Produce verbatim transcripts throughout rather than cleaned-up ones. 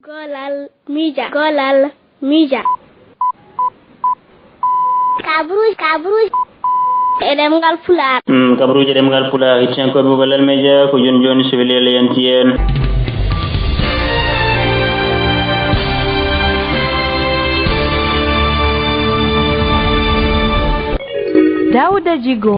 Golal Mija, Golal Mija. Kabruj, kabruj. E ɗemngal Pulaar. Mm, kabruji ɗemngal Pulaar, hettiyankooɓe Golal Mija, ko jooni jooni so weli Allah yanti en. Daouda Djigo.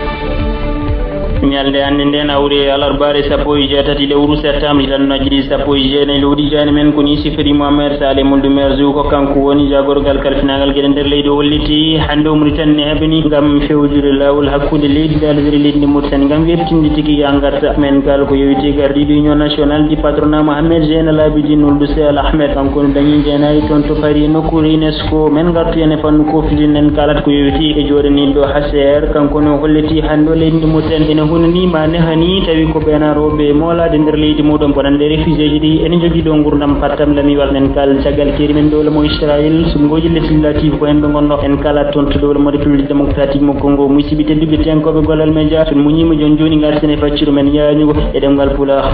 Ñalnde hannde nden hawri e alarbaare sappo e jeetati lewru septembre, hiɗannooji ɗi sappo e jeenayi lewru jaani men, ko ni Sifiri Mohamed Saleh Muldu Merzu, ko kanko woni jaagorgal kalfinaagal geɗe nder leydi, o holliti hannde o Mauritanie ne heɓani ngam fewjude laawol hakkunde leydi ndi Algérie, leydi ndi Mauritanie, ngam weɓtinde tigi yaa ngarta. Men kaala ko yowiti gardiiɗo Union Nationale du Patronat Mohamed Zeynal Abidine Ould Cheikh Al Ahmed, kanko ne dañi njeenaari toon to Paris e nokkuure UNESCO. Men ngartu en e fannu koftidiiɗo, en kaalat ko yowiti e jooɗaniiɗo H C R, kanko ne o holliti hannde o leydi ndi Mauritanie ene hunanii ma nehanii, tawi ko ɓeen arooɓe moolaade nder leydi muɗum, wonande réfugiéji ɗi ene njogii ɗo nguurndam pattam lamiwal. Men kaal caggal keeri men dowla mo Israël, suɓngooji législative ko heen ɓe ngonno. En kaalat toon to dowla mo République démocratique mo Congo. Musidɓe tedduɓe, hettiyankooɓe Golal Mija, so on muñiima jooni jooni, ngarten e facciru men yaañugo e ɗemngal Pulaar.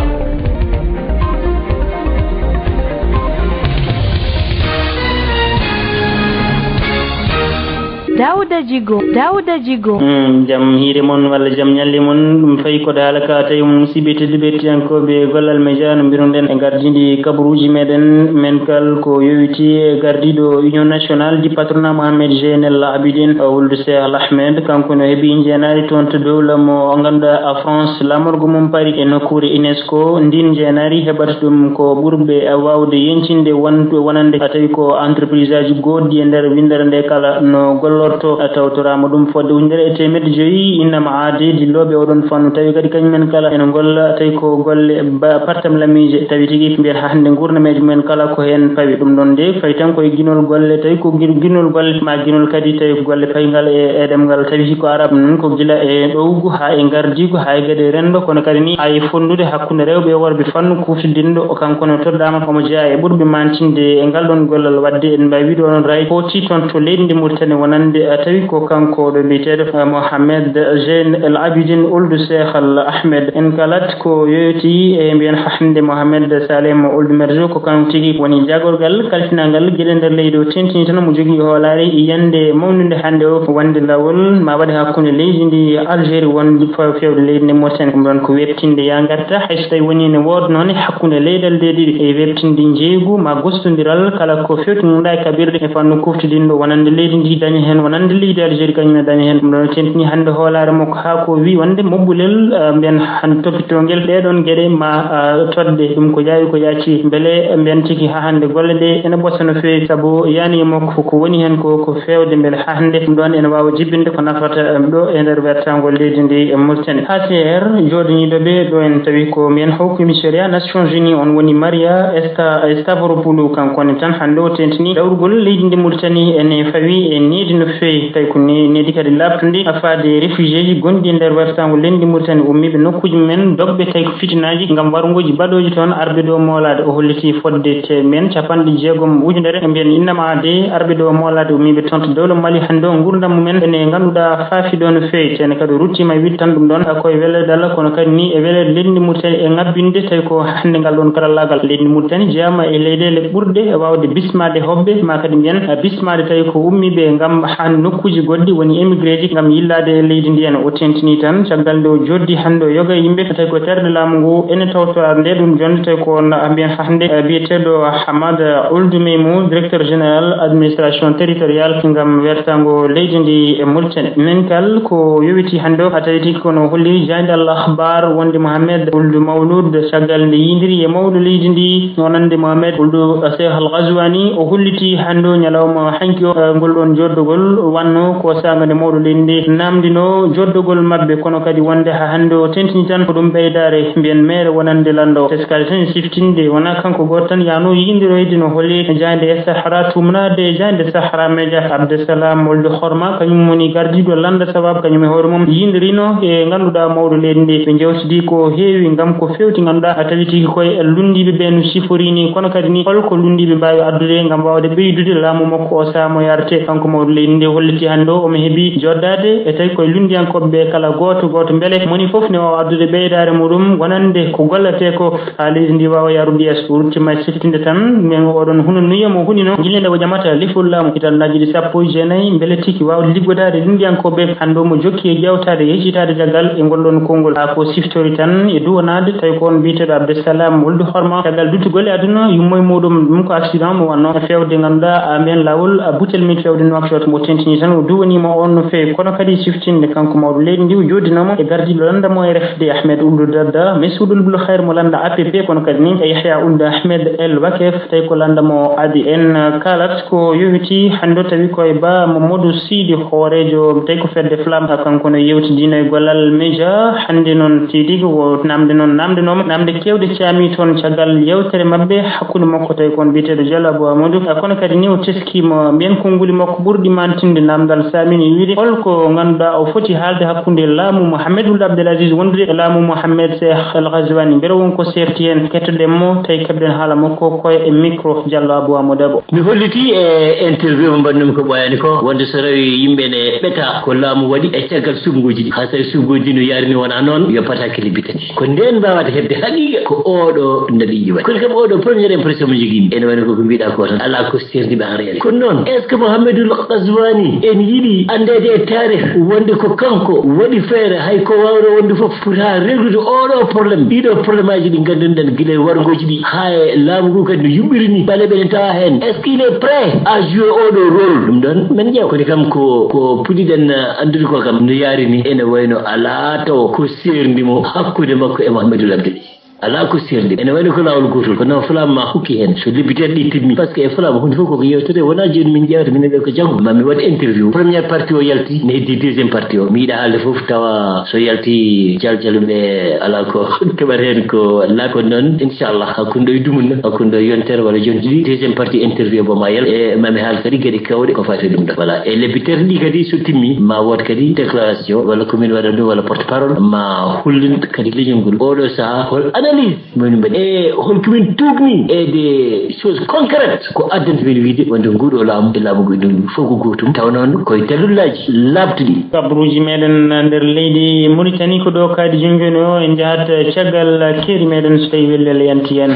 Daouda Djigo, Daouda Djigo. Mm, jam hiire mon walla jam ñalli mon, ɗum fayi ko daala ka tawi, musidɓe tedduɓe, hettiyankooɓe Golal Mija, no mbiruɗen e gardiiɗi kabaruuji meɗen, men kaal ko yowiti e gardiiɗo Union Nationale du Patronat Mohamed Zeynal Abidine Ould Cheikh Al Ahmed, kanko no heɓi njeenaari toon to dowla mo ngannduɗaa France, laamorgo mum Paris e nokkuure UNESCO. Ndin njeenaari heɓata ɗum ko ɓurɓe waawde yeñcinde won-, wonande tawi ko entreprise aji goɗɗi e nder winndere nde kala no gollorto, tawtoraama ɗum fodde ujunere e teemedde joyi innama aade dillooɓe oɗon fannu, tawi kadi kañum en kala ene ngolla tawi ko golle ba-, pattam lamiije, tawi tigi mbiyen hannde nguurnameeje mumen kala ko heen pawi. Ɗum ɗon nde fayi tan koye ginol golle, tawi ko gin-, ginol golle ma ginol kadi tawi ko golle payngal e, e ɗemngal, tawi ko arab noon ko gila e ɗowgu haa e ngardiigu haa e geɗe renndo, kono kadi ni haa e fonndude hakkunde rewɓe e worɓe fannu kuuftidinɗo, o kanko ne o toddaama omo jeyaa e ɓurɓe mantinde e ngal ɗon gollal. Waɗde en mbaawi wiide onon raay hooti toon to leydi ndi Mauritanie wonande, eh, tawi ko kanko ɗo mbiyeteeɗo, eh, Mohamed Zeyn El Abidine Ould Cheikh Al Ahmed. En kalat ko yoyti e mbiyen hannde Mohamed Salem Ould Merzo, ko kanko tigi woni jaagorgal kalfinangal geɗe nder leydi. O tentini tan mo jogii hoolaare yiyannde mawnunde hannde o wonde laawol ma waɗe hakkunde leydi ndi Algérie wonde fe-, fewde leydi ndi Mauritanie. Ɗum ɗon ko weɓtinde yaa ngarta, hay so tawi woni ne woodnoo ne hakkunde leyɗeele ɗe ɗiɗi, e weɓtinde njeeygu ma gostondiral kala ko fewti ngonɗaa e kaɓirɗe e fannu kuuftidinɗo wonande leydi ndi daña heen wonande leydi Algérie kañum ne daña heen. Ɗum ɗon o tentini hannde hoolaare makko haa ko wi wonde moɓɓulel, eh, mbiyen hannde toppitoo ngel ɗee ɗoon geɗe ma, eh, toɗɗe. Ɗum ko yaawi ko yaaci, mbele mbiyen tigi haa hannde golle ɗe ene ɓosa no feewi, sabu yaani e makko ko woni heen ko, ko feewde mbele haa hannde ɗum ɗoon ene waawa jibbinde ko nafata, eh, ɗo e nder wertaango leydi ndi e Mauritanie. H C R jooɗaniiɗo ɓe ɗo en tawi ko mbiyen Haut Commissariat Nations Unies on woni Maria Esta-, Stavropoulou, kanko ne tan hannde o tentini dawrugol leydi ndi Mauritanie ene fawi e needi no feewi, tawi ko ne-, needi kadi laaɓtundi faade réfugiéji gonɗi e nder wertaango leydi Mauritanie ummiiɓe nokkuuji mumen, dogɓe tawi ko fitinaaji ngam warngooji baɗooji toon arɓe ɗo moolaade. O holliti fodde te men capanɗe jeegom ujunere, mbiyen innama de arɓe ɗo moolaade ummiiɓe toon to dowla Mali hannde o nguurndam mumen ene ngannduɗaa faafi ɗo no feewi. Te ne kadi o ruttiima e wiɗde tan ɗum ɗon ko e weleede Allah, kono kadi ni e weleede leydi Mauritanie e ngabbinde tawi ko hannde ngal ɗon karallaagal. Leydi Mauritanie jeyaama e leyɗeele ɓurɗe waawde bismaade hoɓɓe, ma kadi mbiyen, eh, bismaade tawi ko ummiiɓe ngam haa nokkuuji goɗɗi woni émigré ji ngam yillaade e leydi ndi. En o tentini tan caggal nde o joddi hannde o yoga e yimɓe tawi ko terɗe laamu ngu ene tawtoraade nde ɗum jonde tawi ko wonno mbiyen hannde, eh, biyeteeɗo Hamada Ould Meymou, directeur général administration territoriale ngam wertaango leydi ndi e Mauritanie. Men kal ko yowiti hannde o, a tawi tigi kono holli jaaynde Al Akhbar wonde Mohamed Ould Maouloud, caggal nde yindiri e mawɗo leydi ndi, wonande Mohamed Ould Cheikh Al Ghazouani, o holliti hannde o ñalawma hanki o, eh, ngol ɗon joddogol wanno ko saanga nde mawɗo leydi ndi namndino joddogol maɓɓe, kono kadi wonde haa hannde o tentini tan ko ɗum ɓeydaare mbiyen meere wonande lanndo. Teskade tan e siftinde, wonaa kanko gooto tan yaano yindiroyde no holi jaaynde Sahara tumnaade e jaaynde Sahara Media. Abdessalam Ould Horma, kañum woni gardiiɗo lannda sababu kañum e hoore mum yindirino e ngannduɗaa mawɗo leydi ndi. Ɓe njewtidi ko heewi ngam ko fewti ngannduɗaa a tawi tigi koye lunndiiɓe ɓe no sifori ni, kono kadi ni holko lunndiiɓe mbaawi addude ngam waawde ɓeydude laamu makko o saamo yarte. Kanko mawɗo leydi ndi holli Ci hannde o, omo heɓi joddaade e tawi koye lunndiyankooɓe ɓe kala gooto gooto, mbele moni fof ne waawa addude ɓeydaare muɗum wonande ko gollatee ko, haa leydi ndi waawa yaarude yeeso. O ruttima e siftinde tan, men oɗon huno nuye mo hunino gila nde o ƴamata lefol laamu, hitannaaji ɗi sappo e jeenayi, mbele tigi waawde liggodaade lunndiyankooɓe. Hannde omo jokki e ƴeewtaade e yejjitaade caggal e ngol ɗoon konngol. Haa ko siftori tan e duwanaade, tawi ko on biyeteeɗo Abdessalam Wuldu Horma, caggal duttugol e aduna, yumma e muɗum, ɗum ko accident mo wonno feewde, ngannduɗaa, a mbiyan laawol, a butel min feewde Nouakchott, mo tentini tan, o duwaniima on no feewi. Kono kadi siftinde kanko mawɗo leydi ndi, o jooɗdinooma e gardiiɗo lannda mo e refde Ahmed Ould Daddah, Messoud Ould Khair mo lannda A P P, kono kadi ni e Yahya Ould Ahmed El Wakef, tawi ko lannda mo adi. En kaalat ko yowiti hannde o, tawi ko e Ba Mamadou Sidi, hooreejo tawi ko fedde Flamme, kanko no yewtidino e gollal média. Hannde noon, tigi o namde noon, namdenooma namde keewɗe caami toon caggal yewtere maɓɓe hakkunde makko, tawi ko on biyeteeɗo Diallo Abou Amadou. Kono kadi ni o teskiima mbiyen konnguli makko ɓurɗi mantinde namdal saamini wiide hol ko ngannduɗaa o foti haalde hakkunde laamu Mohamed Ould Abdel Aziz wondude e laamu Mohamed Cheikh El Ghazouani. Mbele won ko seerti heen, kettoɗen mo, tawi keɓɗen haala makko koye e micro Diallo Abou Amadou Abo. Mi holliti e interview mo mbaɗnumi ko ɓooyaani ko, wonde so tawi yimɓe ne ɓeta ko laamu waɗi e caggal suɓngooji ɗi. Haa so tawi suɓngooji ɗi no yaarini wonaa noon, yo pataake lebbi tati. Ko ndeen mbaawata heɓde haqiiqa ko ooɗo naɓiiji waɗi. Kono kam ooɗo première impression mo jogiimi, ene wayno ko ko mbiɗa ko tan, alaa ko seerndi ɓe en réalité. Kono noon, est-ce que Mohamedoul Ghazouani ene yiɗi anndeede e taarih wonde ko kanko waɗi feere hay ko waawno wonde fof pour haa reglude ooɗo problème, ɗiɗo problème aji ɗi ngannduɗen gila e warngooji ɗi haa e laamu ngu kadi no yuɓɓiri ni, ɓaleeɓe ne tawa heen? Est-ce qu'il est prêt à jouer ooɗo rôle? Ɗum ɗoon men ƴeew. Kono kam ko, ko puɗiɗen, eh, anndude ko kam no yaarini, ene wayno alaa taw ko seerndi mo hakkunde makko e Mohamedoul Abdel Aziz. Alaa ko seerndi. Ene wayno ko laawol gootol. Kono Flamme ma hokki heen. So lebbi tati ɗi timmi. Parce que e Flamme huunde fof koko yewtete, wonaa jooni min ƴeewata, minen ɓe ko janngo. Ma mi waɗ interview. Première partie o yalti, ne heddi deuxième partie o. Mi yiɗa haalde fof tawa so yalti jaljalo ɓe alaa ko keɓata heen ko laa. Kono noon, inchallah, hakkunde o e dumunna, hakkunde o e yontere walla jonte ɗiɗi, deuxième partie interview bo ma yal. E ma mi haal kadi geɗe keewɗe ko faati e ɗum ɗo. Voilà. E lebbi tati ɗi kadi so timmi, ma wood kadi déclaration, walla ko min waɗa ɗum, walla porte parole, ma hollin kadi leñol ngol. Oɗo sahaa, hol analyse mo min mbaɗi? E holko min tuugni? E des choses concrètes ko addanta min wiide wonde nguɗo laamu e laamu ngu ɗum fof ko gootum, tawa noon koye dalullaaji laaɓtuɗi. Kabaruuji meɗen nder leydi Mauritanie ko ɗo kadi jooni jooni o, en njahat caggal keeri meɗen so tawi wellel yanti en.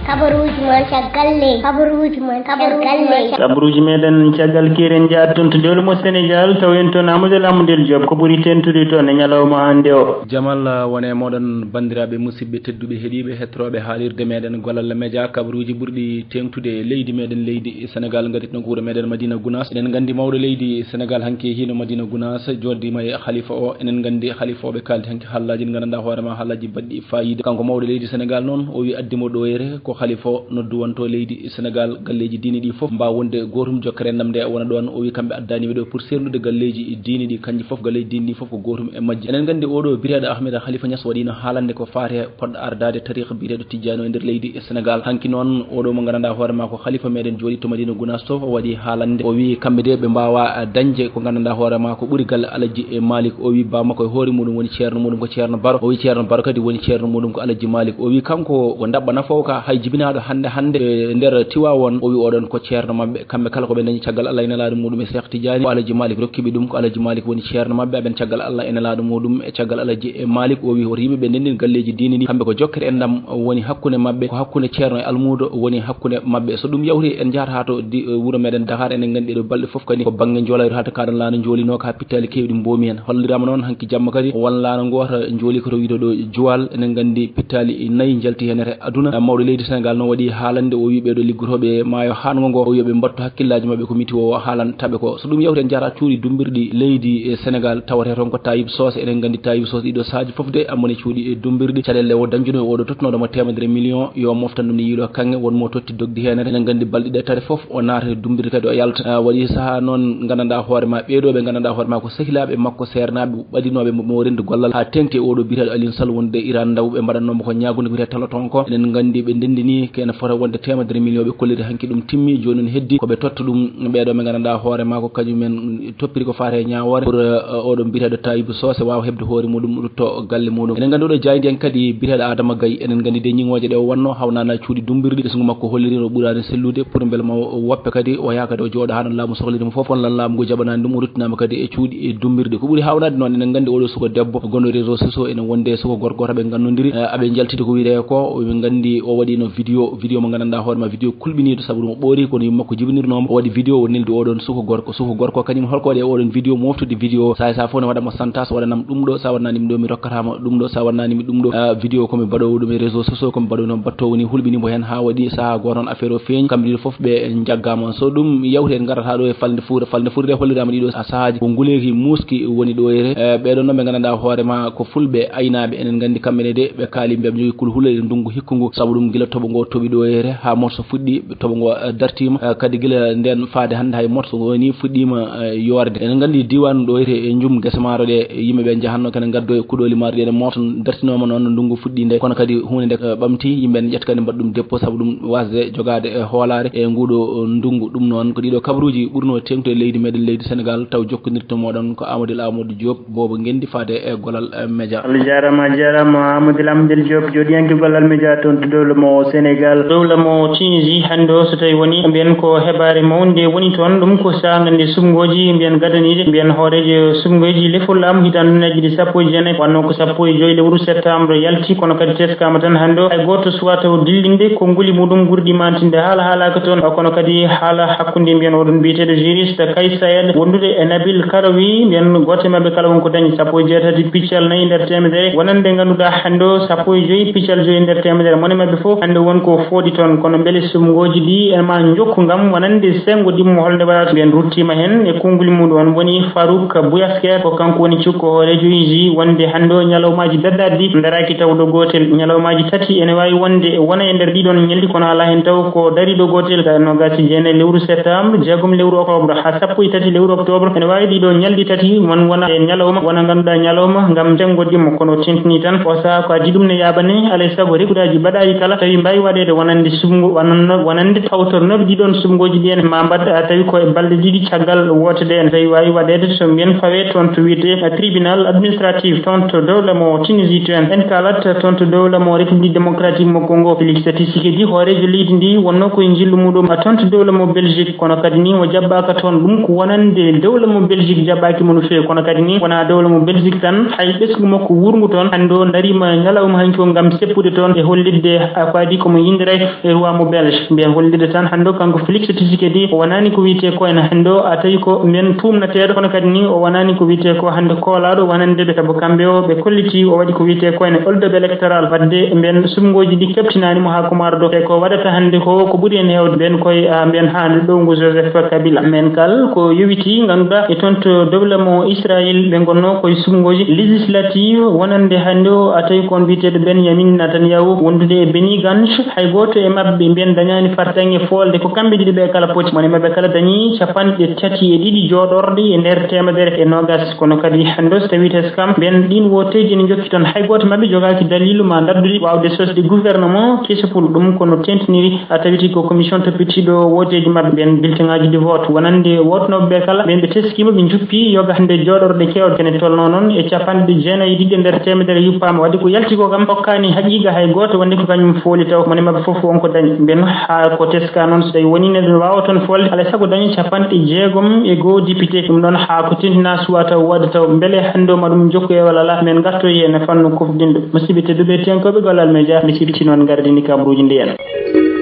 Kabaruuji mon caggal leydi. Kabaruuji mon caggal leydi. Kabaruuji meɗen caggal keeri, en njahat toon to dewle mo Sénégal, taw en toon Amadou El Amadou El Diop. Ko ɓuri tentude toon e ñalawma hannde o? Jamal, ah, wone moɗon banndiraaɓe musidɓe tedduɓe heɗiiɓe hettotooɓe haalirde meɗen Gollal Media, kabaruuji ɓurɗi teeŋtude e leydi meɗen, leydi Sénégal, ngaditno ko wuro meɗen Madina Gounass. Eɗen nganndi mawɗo leydi Sénégal hanki hino Madina Gounass, jooɗdiima e halifa o. Eɗen nganndi halifa o ɓe kaaldi hanki haalaaji ɗi nganndanɗaa hoore ma, haalaaji baɗɗi faayiida. Kanko mawɗo leydi Sénégal noon, o wi addi mo ɗoyre ko halifa o noddu wonto leydi Sénégal, galleeji diine ɗi fof mbaawa wonde gootum, jokkere enɗam nde wona ɗoon. O wi kamɓe addaani ɓe ɗo pour seerndude galleeji diine ɗi, kanji fof galleeji diine ɗi fof ko gootum e majji. Eɗen nganndi oɗo biyeteeɗo Ahmed Khalifa Niass waɗiino haalande ko faati e poɗɗo ardaade tariqa biyeteeɗo Tijjaani o e nder leydi Sénégal. Hanki noon, oɗo mo nganndanɗaa hoore ma ko halifa meɗen jooɗi to Madina Gounass to, o waɗi haalande. O wi kamɓe de ɓe mbaawa, ah, dañde ko nganndanɗaa hoore ma ko ɓuri galle Alhaji, eh, Malick. O wi baa makko e hoore muɗum woni ceerno muɗum ko Ceerno Baro. O wi Ceerno Baro kadi woni ceerno muɗum ko Alhaji Malick. O wi kanko ko ndaɓɓa nafoowo ka, hay jibinaaɗo hannde hannde, eh, nder Tiwaawoon, o wi oɗon ko ceerno maɓɓe. Kamɓe kala ko ɓe dañi caggal Allah e Nelaaɗo muɗum e Cheikh Tidiane, ko Alhaji Malik rokki ɓe ɗum, ko Alhaji Malik woni ceerno maɓɓe, aɓen caggal Allah e Nelaaɗo muɗum e caggal Alhaji e Malik. O wi hoto yimɓe ɓe ndenndin galleeji diine ɗi, kamɓe ko jokkere enɗam woni hakkunde maɓɓe, ko hakkunde ceerno e almuudo woni hakkunde maɓɓe. So ɗum yawti, en njahat haa to di-, wuro meɗen Dakar, enen nganndi ɗo balɗe fof kadi ko bannge njolayro haa to kaaɗen laana njoolinoo ka, pittaali keewɗi mboomi heen. Holliraama noon hanki jamma kadi won laana ngoota njooli ko to wiyetee ɗo Joal, enen nganndi pittaali nayi njalti heen e aduna. Mawɗo leydi Sénégal noon waɗi haalande, o wi ɓeeɗo liggotooɓe maayo haango ngo, o wi ɓe mbattu hakkillaaji maɓɓe ko météo o haalanta ɓe ko. So ɗum yawti, en njahataa cuuɗi dummbirɗi leydi e Sénégal, tawetee toon ko Tayib Socé. Eɗen nganndi Tayib Socé ɗiɗo saaji fof de ammone cuuɗi e dummbirɗi. Caɗeele o dañjuno e oɗo tottunooɗo mo teemedere million, yo moftan ɗum ni yiilo kaŋŋe, won mo totti dogdi heen. Eɗen nganndi balɗe ɗiɗi e taati fof o naata e dummbirɗi kadi o yalta. Ah, waɗi sahaa noon nganndanɗaa hoore ma ɓeeɗo ɓe nganndanɗaa hoore ma ko sehilaaɓe makko seernaaɓe ɓadinooɓe mo, mo renndo gollal haa teeŋti e oɗo biyeteeɗo Aliou Sall wonde Iran Ndaw ɓe mbaɗannoo mo ko ñaagunde ko wiyetee Téléthon ko. Eɗen nganndi ɓe ndenndi Ni ko ene fota wonde teemedere million ɓe kolliri hanki ɗum timmi. Jooni noon heddi ko ɓe totta ɗum ɓeeɗo ɓe nganndanɗaa hoore maa ko kañum en toppiri ko faati e ñaawoore pour, eh, oɗon mbiyeteeɗo Tayibu Soose waawa heɓde hoore muɗum rutto galle muɗum. Eɗen nganndi oɗo jaayndiyan kadi biyeteeɗo Adama Gaye, eɗen nganndi de ñiŋooje ɗe o waɗno hawnaani cuuɗi dummbirɗi, ɓesngu makko holliri no ɓuraani sellude pour mbele ma o woppe kadi o yaha kadi o jooɗo haa no laamu sohliri mo fof, kono lan laamu ngu jaɓanaani ɗum, o ruttinaama kadi e cuuɗi e dummbirɗi. Ko ɓuri hawnaade noon, eɗen nganndi oɗo suko debbo gonɗo e réseau sociaux ene wonde suko gorko, gooto ɓe ngannondiri, eh, aɓe njaltidi ko wiyetee ko, ɓe nganndi o waɗino vidéo, vidéo mo nganndanɗaa hoore ma vidéo kulɓiniiɗo, sabu ɗum o ɓoori kono yumma ko jibinirnoo mo, o waɗi vidéo o neldi oɗon suko gorko, suko gorko kañum holko waɗi e oɗon vidéo, moftude vidéo, saay saay fof ne waɗa mo santas, waɗanam ɗum ɗo, sa waɗanaani mi ɗo mi rokkataama ɗum ɗo, sa waɗanaani mi ɗum ɗo. Ah, vidéo ko mi baɗoowo ɗum e réseau sociaux, ko mi baɗoowo noon battoowo ni hulɓini mo heen haa waɗi sahaa gooto noon affaire o feeñi, kamɓe ɗiɗo fof ɓe njaggaama. So ɗum yawti en ngarata ɗo e falnde Fuuta, falnde Fuuta de holliraama ɗiɗo sahaaji ko nguleeki muuski woni ɗo e re-, eh, ɓeɗon noon ɓe nganndanɗaa hoore ma ko fulɓe aynaaɓe, enen nganndi kamɓe ne de ɓe kaali mbiya ɓe njogii kulhulal e ndunngu hikkungu, sabu ɗum gila toɓo ngo toɓi ɗo e re haa morso fuɗɗi, toɓo ngo, eh, dartiima, eh, kadi gila ndeen faade hannde hay morso ngo ni fuɗɗiima, eh, yoorde. Enen nganndi diiwaan ɗo e re e njum gese maaro ɗe yimɓe ɓe njahatno kene ngaddo e kuɗooli maaro ɗi ene morso dartinooma noon no ndunngu fuɗɗi nde, kono kadi huunde nde, eh, ɓamti yimɓe ene ƴetta kadi mbaɗa ɗum dépôt sabu ɗum wasde jogaade e hoolaare e nguuɗo ndunngu. Ɗum noon ko ɗiɗo kabaruuji ɓurnoo teeŋtude e leydi meɗen, leydi Senegal, taw jokkondirto moɗon ko Amadou Amadou Diop, boobo ngenndi faade e Gollal, eh, Media. Allah jaaraama, a jaaraama Amadou Amadou Diop, jooɗiyanke Gollal Media toon to dowla mo Senegal. Dowla mo Tunisie hannde o so tawi woni mbiyen ko hebaare mawnde woni toon, ɗum ko saanga nde subngooji mbiyen gadaniiɗe, mbiyen hooreejo subngooji lefol laamu hitaande ujunnaaji ɗiɗi sappo e jeenayi, wannoo ko sappo e joy lewru septembre yalti, kono kadi teskaama tan hannde o hay gooto suwaa taw dillinde konnguli muɗum ɓurɗi mantinde haala haalaaka toon, kono kadi haala hakkunde mbiyen oɗon mbiyeteeɗo juriste Kais Saied wondude e Nabil Karoui, mbiyen gooto e maɓɓe kala won ko dañi sappo e jeetati piccal nayi nder teemedere, wonande ngannduɗaa hannde o sappo e joy piccal joy nder teemedere, mone maɓɓe fof hannde won ko fooɗi toon, kono mbele subngooji ɗi ema njokku ngam wonande senngo ɗimmo holnde waɗata, mbiyen ruttiima heen e konnguli muɗum on woni Farouk Bouyasker, ko kanko woni cukko hooreejo iji wonde hannde o ñalawmaaji daddaaɗi ɗi daraaki taw ɗo gootel, ñalawmaaji tati ene waawi wonde wona e nder ɗiɗon ñalɗi, kono alaa heen taw ko darii ɗo gootel, ka noogaas e jeenayi lewru septembre, jeegom lewru octobre haa sappo e tati lewru octobre, ene waawi ɗiɗo ñalɗi tati won wona e ñalawma, wona ngannduɗaa ñalawma ngam senngo ɗimmo, kono o tintini tan o sahaa ko adii ɗum ne yaaɓani, alay sago regulaaji mbaɗaaɗi kala tawi mbaawi waɗeede wonande subngo, wonande, wonande tawtornooɓe ɗiɗon subngooji ɗi en ma mbaɗ, ah, tawi ko e balɗe ɗiɗi caggal woote ɗe en tawi waawi waɗeede so mbiyen fawee toon to wiyetee, ah, tribunal administratif toon to dowla mo Tunisie to en. En kaalat toon to dowla mo République démocratique mo Congo. Félix Tshisekedi, hooreejo leydi ndi, wonnoo ko e njillu muɗum, ah, toon to dowla mo Belgique, kono kadi ni o jaɓɓaaka toon. Ɗum ko wonande dowla mo Belgique jaɓɓaaki mo no feewi, kono kadi ni wonaa dowla mo Belgique tan, hay ɓesngu makko wuurngu toon hannde o dariima ñalawma hanki o ngam seppude toon e hollitde, ah, ko adii ko mo yindiray e roi mo Belge. Mbiyen hollitde tan hannde o kanko Félix Tshisekedi o wonaani ko wiyetee ko ene hannde o, a tawi ko mbiyen tuumnateeɗo, kono kadi ni o wonaani ko wiyetee ko hannde koolaaɗo wonande ɓe, sabu kamɓe o ɓe kolliti o waɗi ko wiyetee ko ene hold-up électoral, waɗde mbiyen subngooji ɗi keɓtinaani mo haa ko maaro dow. E ko waɗata hannde ko, ko ɓuri heen heewde mbiyen koye, ah, mbiyen haande ɗowngu Joseph Kabila. Men kal ko yowiti ngannduɗaa e toon to dowla mo Israël ɓe ngonnoo koye subngooji législative wonande hannde o, a tawi ko on biyeteeɗo Benjamin Netanyahu wondude e Benny Gantz, hay gooto e maɓɓe mbiyen dañaani fartaŋŋe foolde, ko kamɓe ɗiɗo ɓe kala poti, mone maɓɓe kala dañi capanɗe tati e ɗiɗi jooɗorɗe e nder teemedere e noogaas. Kono kadi hannde o so tawii teskam mbiyen ɗiin wooteeji ene njokki toon, hay gooto maɓɓe jogaaki daliilu ma ndardude waawde sosde gouvernement kesopol, ɗum kono tentiniri a tawiti ko commission toppitiiɗo wooteeji maɓɓe ɓen, bulletinaaji de vote wonande wootnooɓe ɓe kala, ɓen ɓe teskiima ɓe njuppi yoga hannde jooɗorɗe keewɗe kene tolnoo noon e capanɗe jeenayi e ɗiɗi nder teemedere yuppaama. Waɗde ko yalti ko kam hokkaani haqiiqa hay gooto wonde ko kañum fooli taw, mone maɓɓe fof won ko dañi. Mben haa ko teskaa noon, so tawi woni neɗɗo ne waawa toon foolde, alay sago dañi capanɗe jeegom e goo député. Ɗum ɗoon haa ko tentinaa suwaa taw waɗde taw mbele hannde o ma ɗum jokku e walla alaa, men ngartoyi heen e fannu kufɗinɗo. Musidɓe tedduɓe, teeŋkooɓe Gollal Media, mi sifti noon ngardini kabaruuji ndeen.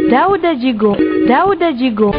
Dawda Jigo, Dawda Jigo.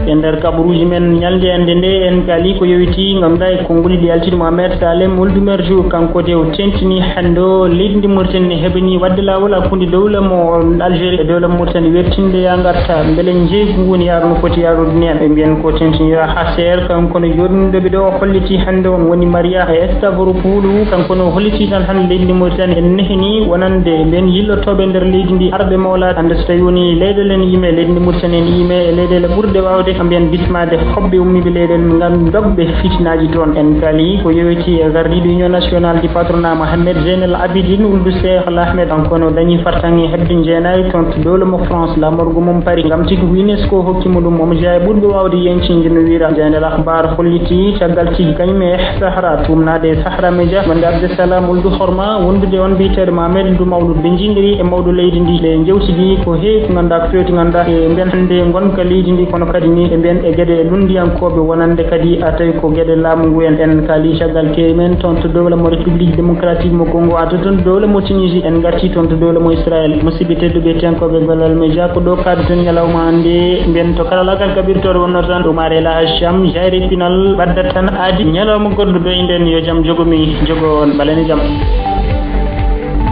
E nder kabaruuji men ñalnde hannde nde, en kaali ko yowiti ngam ɗa e konnguli ɗi yaltini Mohamed Salem Ould Merjou, kanko de o tentini hannde o leydi ndi Mauritanie ne heɓani waɗde laawol hakkunde dowla mo Algérie e dowla Mauritanie wettinde ya ngarta mbele njeeygu ngu woni yaaru no foti yaarude ni en. Ɓe mbiyen ko tentini yo H C R, kanko no jooɗinɗo ɓe ɗo o holliti hannde on woni Maria e Stavropoulou, kanko no holliti tan hannde leydi ndi Mauritanie en nehini wonande ɓen yillotooɓe nder leydi ndi arɓe mawlaade. Hannde so tawi woni leyɗeele ne yime, leydi ndi Mauritanie ne yime e leyɗeele ɓurɗe waawde Mbiyen bismaade hoɓɓe ummiiɓe leyɗe ngam dogɓe fitinaaji toon. En kaali ko yowiti e gardiiɗo Union Nationale du Patronat Mohamed Zeynel Abidine Wuldu Cheikh Al Ahmed, kanko no dañi fartaŋŋe heɓde jeenaayi toon to dowla mo France, laamorgo mum Paris, ngam tigi UNESCO hokki mo ɗum. Omo jeyaa e ɓurɓe waawde yeñcinde no wiyra. Jeenel Akhbar holliti caggal tigi kañum e Sahara tuumnaade e Sahara Media wonde Abdessalam Wuldu Horma wondude on biyeteeɗo Mohamed Wuldu Mawlud. Ɓe njinngirii e mawɗo leydi ndi, ɓe njewtidi ko heewi ko ngannduɗaa ko feewti ngannduɗaa e nden hannde ngonka leydi ndi, kono kadi ni e mbiyen e geɗe lunndiyankooɓe wonande kadi a tawi ko geɗe laamu ngu en. En kaali caggal keeri men toon to dowla mo République Démocratique mo Congo, a to toon dowla mo Tunisie, en ngarti toon to dowla mo Israël. Musidɓe tedduɓe tenkooɓe Gollal Media, ko ɗo kaaɗi toon ñalawma hannde. Mbiyen to karallagal kaɓirtooɗo wonnoo tan Oumar El Hadj Thiam, Jayre Pinal, ɓaddat tan aadi ñalawma goɗɗo doynden, yo jam jogo mi, jogo on, mbalani jam.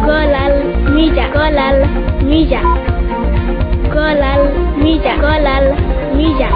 Gollal Media, Gollal Media, Gollal Media, Gollal Media.